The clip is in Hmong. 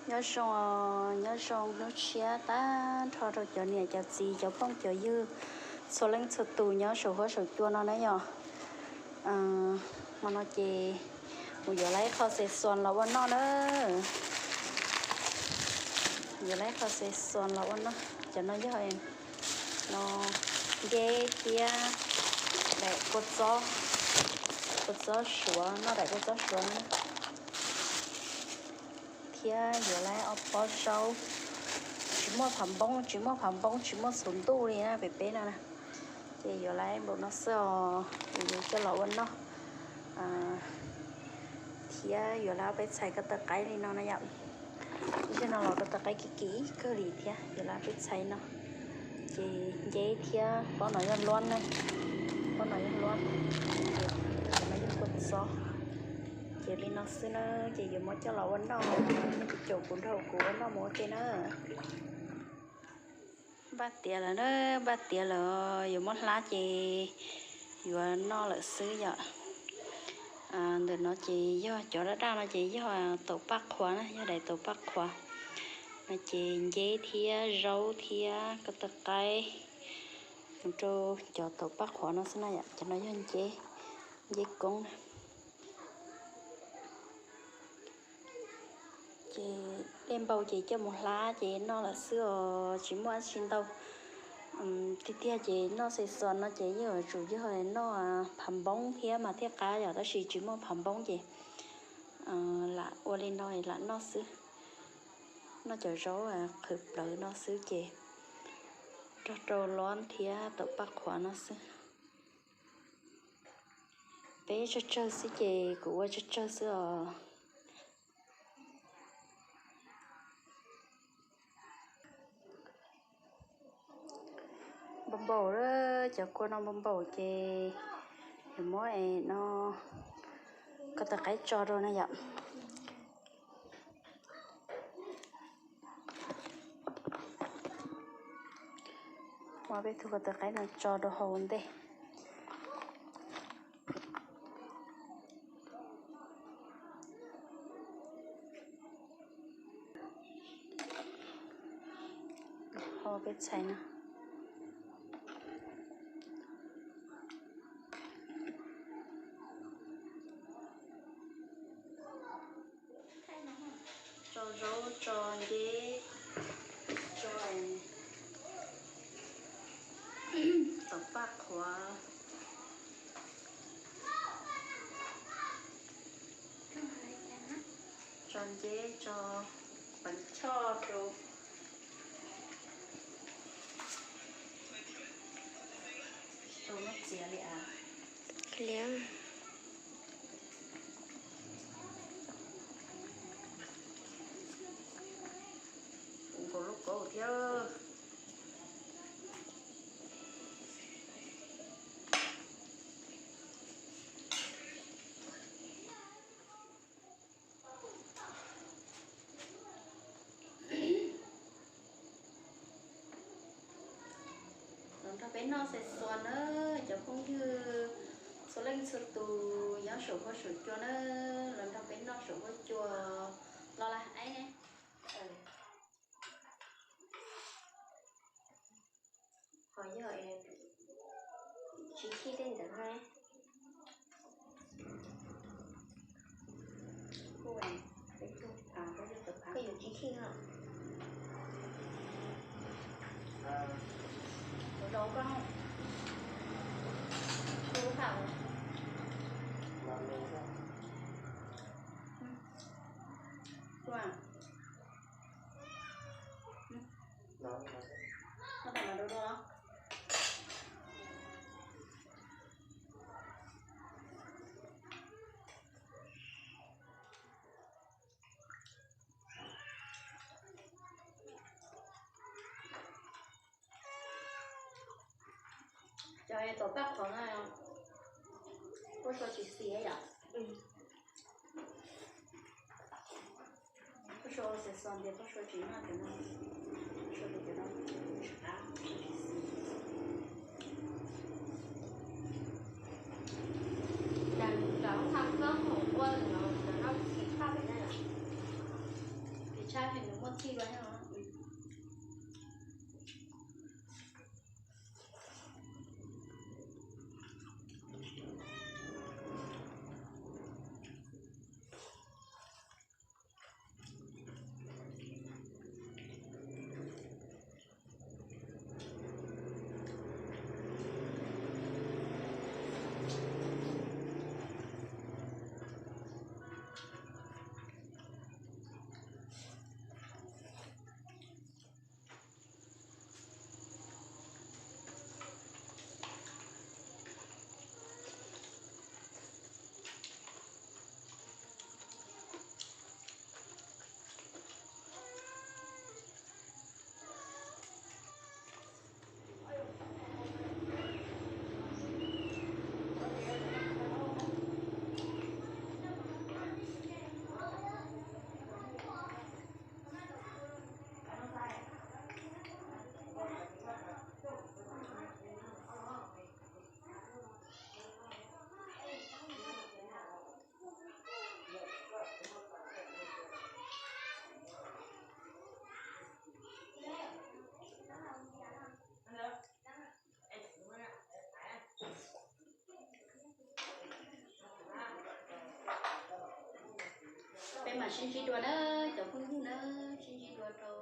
Nyob zoo, nyob zoo hnub tshiab tag nrho rau cov niam cov txiv cov phooj cov ywg txhua leej txhua tus nyob saum huab saum cua no na yom. Hmo no ces kuv yuav lawv ib qho xes xuas los ua noj na. Yuav lawv ib qho xes xuas los ua noj. Cov no yog no nceb thiab daim kua txob, kua txob suav, noj daim kua txob suav na. Thiab yuav lawv ob pob zaub, tsis muaj phav npoob, tsis muaj phav npoob, tsis muaj txhuv ntuj li na pem peb no na. Ces yuav lawv npaum no xwb os, es yuav coj los ua noj. Thiab yuav lawv ob peb txhais ko taw qaib li no na yom. Zaum no los ko taw qaib kim kim kawg li thiab, yuav lawv ob peb txhais no. Ces nceb thiab pob no yog luab na, pob no yog luab, ces no yog kua txob. Ces li no xwb na, ces yuav muab coj los ua noj, nej caum kuv nrog kuv ua noj mus ua ke na. Npaj tiav lawm na, npaj tiav lawm, yuav muab hlab ces yuav noj lawm xwb yom. Ntawm no ces yog cov daj daj no ces yog taum paj qhuav na, yog daim taum paj qhuav. No ces nceb thiab zaub thiab ko taw qaib mus rau cov taum paj qhuav no xwb na yom. Cov no yog nceb, nceb koob na. Ces dej npau ces coj mus hlab ces noj lawm xwb os, tsis muaj dab tsi ntau. Tiag tiag ces noj xes xuas no ces yeej yuav tsum yog noj phav npoob thiab mas thiaj qab yom, tab sis tsis muaj phav npoob ces lam ua li no lam noj xwb. Noj cov zaub qhwv plawv no xwb ces nrog rau luab thiab taum paj qhuav no xwb. Peb tsawg tsawg xwb ces kuv ua tsawg tsawg xwb os. Npau npaum, cov kua no npau npaum ces yuav muab es no ko taw qaib tso rau na yom. Muab peb tug ko taw qaib no tso rau hauv ntej. Ho peb txhais no. Tso zaub, tso nceb, tso taum paj qhuav, tso nceb, tso peev choj rau. Tsis tau muab txiav li as. Kuv nkaus lub kaub thiab. Los nrog peb noj xes xuas na, cov phooj ywg txhua leej txhua tus nyob saum huab saum cua na, los nrog peb noj saum huab cua los lawm ne. Qhov yog tsis khij tej ntawd ne. Koj yuav tsis khij no. Ua rau koj, koj lub hau. Koj tam no dua dua. Cov tom paj qhuav no, koj sau tsis xis yom? Koj sau xes xos ntias koj sau tsis noj cov no, sau cov no tsis qab, sau tsis xis. Cov no thaum koj mus ua no, cov no tsis qab pem na. Tshab ces nws muaj txhij dua thiab os. Peb mam sib ntsib dua na, cov phooj ywg na, sib ntsib dua rau